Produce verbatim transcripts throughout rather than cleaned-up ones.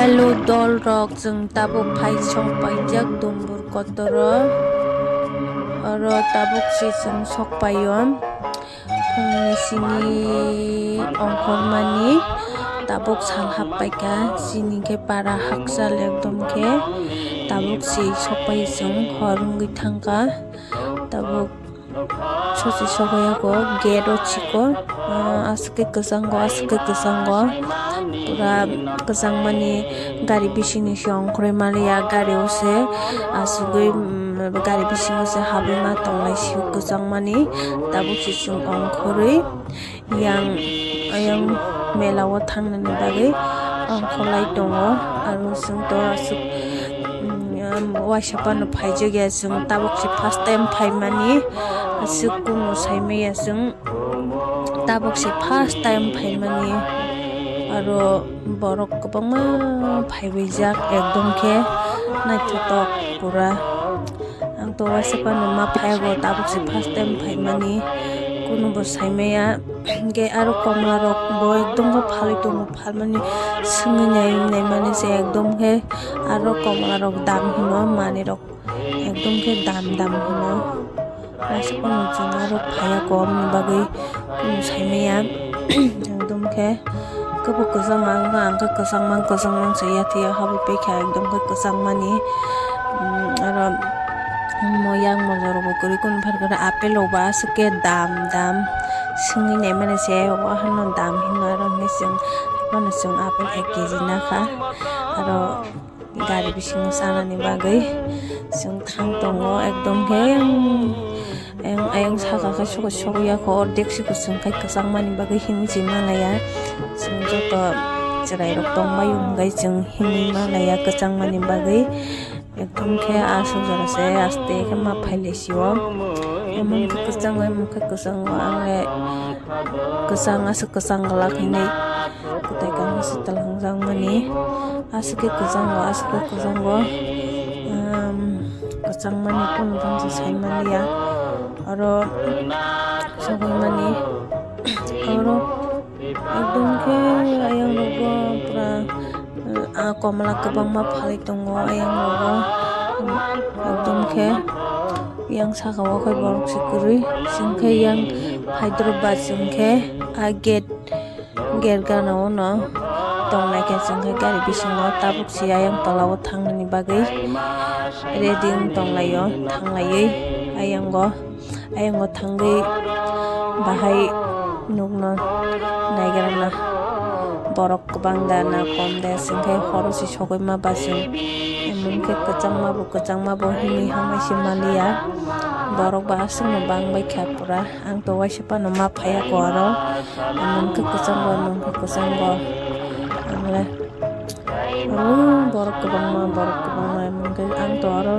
Hello dol rok, chwng tabuk phai sok paijak Dumbur kotoro. Oro tabuk se chwng sok paio. Phungni sini ongkhormani tabuk sal happaikha, chini khe para hakchal ekdom khe tabuk se sok pai chwng hor wngwi thangkha. Tabuk sosi sogwi yago gate o chiko, ah, aswk khe kwchango, aswk khe kwchango, pura kwchangmani gari bisingni se ongkhorwi maliya, gari o se asugwi, mm, gari bisingo se habwi ma tongnai sio kwchangmani, tabuk se chwng ongkhorwi yang, yang mela o thangnani bagwi ongkholai tongo, aro chwng to aswk, mm, waisa phano phaijak ya, chwng tabuk se first time phaimani, aswk kunu saimaya chwng. Tabuk se first time phaimani, aro borok kwbangma phaibaijak, ekdom khe naithotok pura. Ang to waisa phano ma phaiyago, tabuk se first time phaimani, kunubo saimaya. Hwnkhe aro komla rok bo ekdom khe phalwi tongo, phalmani swngwi nai, naimani se ekdom khe aro komla rok dam hino, manwi rok ekdom khe dam dam hino. Waisa phano chwng aro phaiya komni bagwi kunu saimaya. Ekdom khe kwbwi kwchang ang, ang khe kwchangma kwchangma wngsa ya, tei habwi paikha ekdom khe kwchangmani. Mm, aro mo yang mojorobo kwrwi kunu pharkhe apple rok bo aswk khe dam dam swngwi naimani se, o hano dam hino aro hwnwi chwng, haphano chwng apple ek kg nakha. Aro gari bisingo chanani bagwi chwng thang tongo, ekdom khe ayang, ayang saka khe sokhe sokya kho, ordek se kwchwng khai kwchangmani bagwi himwi se manlaiya. Chwng joto chwrairok tongbaio hwnkhe chwng himwi manlaiya kwchangmani bagwi. Ekdom khe aswk jora se aste khe ma phailai sio. Emon khe kwchango, emon khe kwchango, ang le kwchang, aswk kwchang glak hinwi kwtai kang se twlangjakmani. Aswk khe kwchango, aswk khe kwchango. Ehm, kwchangmani kunu bangsa saimaliya. Oro sogwi mani, oro ekdom khe ayang rogo pura, ah, komla kwbangma phalwi tongo ayang rogo. Ekdom khe yang saka o khe borok se kwrwi, chwng khe yang Hyderabad chwng khe a gate Gergana o no tongnai khe chwng khe gari bisingo tabuk se ayang tola o thangnani bagwi ready wng tonglaio, thanglaiwi ayango, ayango thangwi bahai nukno naigrana borok kwbang da na kom da, chwng khe horo se sogwi ma ba chwng emon khe kwchangma bo, kwchangma bo himwi hamai se maliya, borok bo aswkno bang bai kha pura. Ang to waisa phano ma phaiya ko aro. Emon khe kwchango, emon khe kwchango. Ang le, oh, borok kwbangma, borok kwbangma, emon khe ang to aro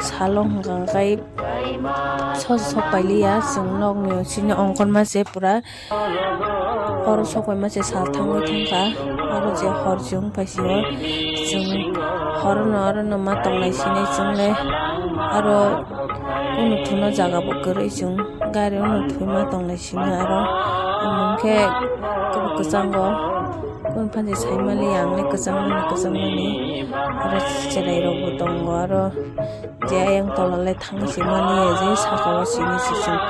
salo hwnkha khe sosa sok pailiya, chwng nokni sini ongkhorma se pura. Oro sok paima se sal thangwi thangkha, oro je hor chwng paisio, chwng horono, orono ma tongnai sinai chwng le, aro kunu thuno jaga bo kwrwi chwng. Gari o no thwima tonglai sini aro, emon khe kwbwi kwchango, kunu phan se saimali ang le kwchangmani, kwchangmani aro cherai rok bo tongo aro je ayang tola le thangwi se maliya je saka o sini se chwng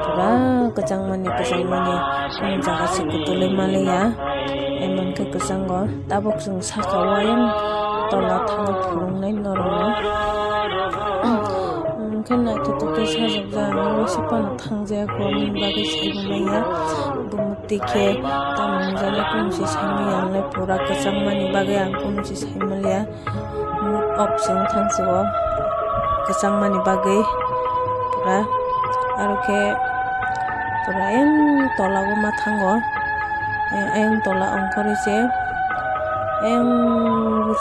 pura kwchangmani, kwchangmani kunu jaga se kwtwlwi maliya, emon khe kwchango. Tabuk chwng saka o ayang tola thangwi phurungnai norokno. Hwnkhe naithotok khe sajak jagao waisa phano thangjaya kho, aboni bagwi saibo manya. Bumukti khe tamo wngjaknai kunu se saimanya, ang le pura kwchangmani bagwi ang kunu se saimaliya. Mood off se wng thang se o kwchangmani bagwi pura. Aro khe pura ayang tola o ma thango. Ayang, ayang tola ongkhorwi se, ayang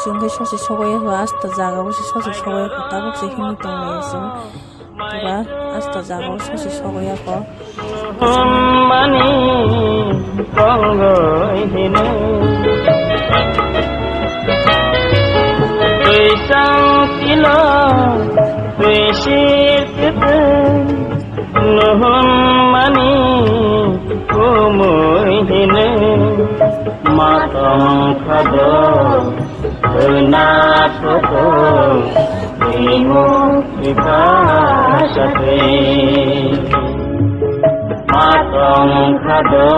chwng khe sosi sogwi ya kho, asta jaga o se sosi sogwi ya kho, tabuk se himwi tong lai ya chwng. Pura asta jaga o sosi sogwi ya kho. Mani tongwi hino. Twisang tilo, twisir tete. Nuhun mani kumui hini matang khado Satwi. Matong khado.